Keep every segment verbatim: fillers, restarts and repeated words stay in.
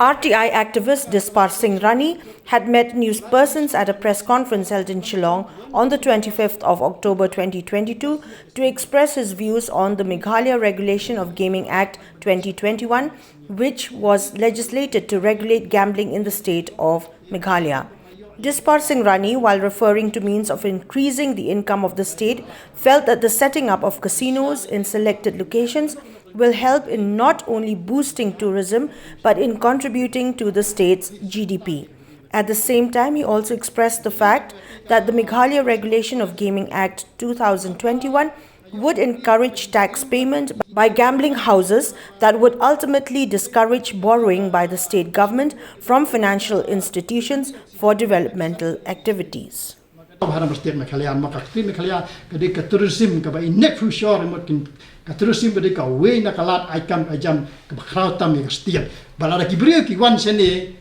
R T I activist Dispar Singh Rani had met news persons at a press conference held in Shillong on the twenty-fifth of October twenty twenty-two to express his views on the Meghalaya Regulation of Gaming Act twenty twenty-one, which was legislated to regulate gambling in the state of Meghalaya. Dispar Singh Rani, while referring to means of increasing the income of the state, felt that the setting up of casinos in selected locations will help in not only boosting tourism but in contributing to the state's G D P. At the same time, he also expressed the fact that the Meghalaya Regulation of Gaming Act two thousand twenty-one would encourage tax payment by gambling houses that would ultimately discourage borrowing by the state government from financial institutions for developmental activities. Ka haram state Meghalaya, ma ka state Meghalaya ka dei ka tourism kaba i nek future mut kin ka tourism ka dei ka wei na ka lad ai kam ai jam kaba khraw tam ïa ka state. Ba lada ki briew ki wan shane,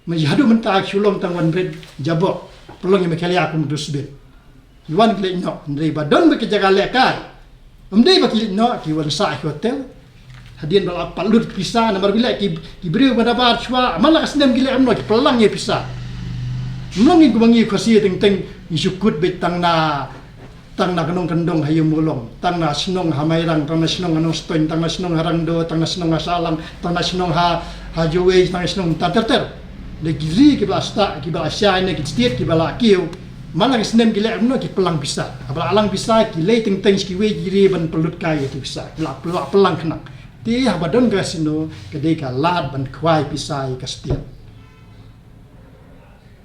ma ïa haduh mynta ki shu long tang wan bret jabok, pynlong ïa Meghalaya kum dustbin. Ki wan ki leit noh, hynrei ba don ba ki jaka lehkai. Ym dei ba ki leit noh, ki wan sah ki hotel. Hadien ba la pat lut pisa, namar ba leh ki, ki briew ba da bar shuwa, man la ka snem ki leh kumno, ki pynlang ïa pisa. Ym long ïa kumba ngi Khasi teng teng, ngi shu kut beit tang na, tang na ka nongkyndong ha Ïew Mawlong, tang na shnong ha Mairang, tang na shnong ha Nongstoiñ, tang na shnong ha Rangdo, tang na shnong ha Sahlang, tang na shnong ha, ha Jowai, tang na shnong ter ter ter. Da ki ri kiba la stad, kiba la shai ne ki state, kiba la kiew. Man la ka snem ki leh kumno, ki pynlang pisa. Haba la lang pisa, ki leit teng teng sha kiwei ki ri ban pynlut kai ïa ki pisa. Ki la, la pynlang khnang. Te haba don ka casino, ka dei ka lad ban khwai pisa ïa ka state.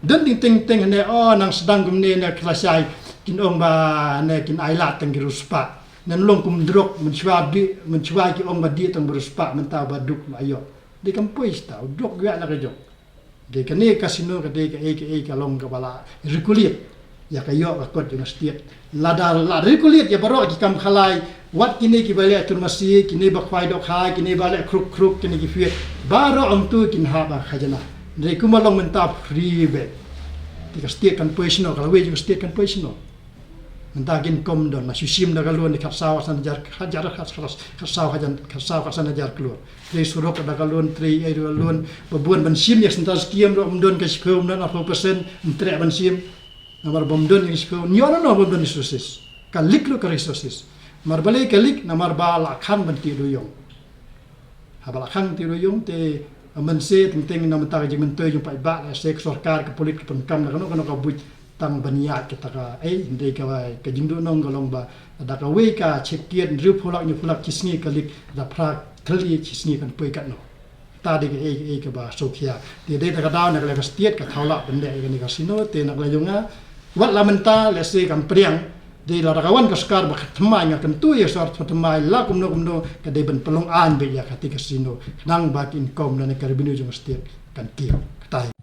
Don teng teng teng ne, oh, nang sdang kumne ne ka la shai, kin ong ba ne kin ai lad tang ki riewspah. Nang long kum drok, mynshuwa dih, mynshuwa ki ong ba dih tang ba riewspah, mynta ba duk ma ïoh. Dei kam poi sta, u drok ïa la ka jong. Dei kane ka casino ka dei kaei kaei ka long kaba la regulate ïa ka ïoh ka kot jong ka state. Lada la regulate ïa baroh ki kam khalai, wat kine kiba leh tur masi, kine ba khwai dohkha, kine ba leh khruk khruk, kine ki fiat. Baroh ong tu kin hap ha khajana. Dei kumba long mynta free beit. Te ka state kan poi shano, ka lawei jong ka state kan poi shano. Mynta kin kom don, la shu shim da ka loan khatsaw khatsan hajar, hajar, khat, khat, khatsaw hajar, khatsaw khatsan hajar klur. Trei surok da ka loan, trei ei da ka loan, ba bun ban shim ïa ka central scheme ruh ym don ka shiphew, ym don arphew percent, ym treh ban shim. Namar ba ym don ïa ka shiphew, ym ïoh noh ba ym don resources. Ka lik ruh ka resources. Namar balei ka lik, namar ba la khang ban tih duyong. Haba la khang tih duyong te, mynse teng teng na mynta ka jingmyntoi jong paidbah, lehse ka sorkar, ka pulit, ka pyndonkam na kano kano ka buit tang ban ïaid kata ka, eh, hynrei ka, ka jingduhnong ka long ba da kawei ka check gate hynriewphew lak hynñiewphew lak shi sngi ka lik, da phra tylli shi sngi kan poi katno. Kata dei kaei kaei kaba sngewkhia. Te dei da ka daw na ka liang ka state ka thaw lah ban leh ïa kane ka casino, te na ka liang jong nga, wat la mynta lehse kan pdiang. Dei lada ka wan ka sorkar ba ka thymmai, nga kyntu ïa ka sorkar thymmai la kumno kumno ka dei ban pynlong aiñ beit ïa kata ka casino. Khnang ba ka income lane ka revenue jong ka state kan kiew. Kata hi.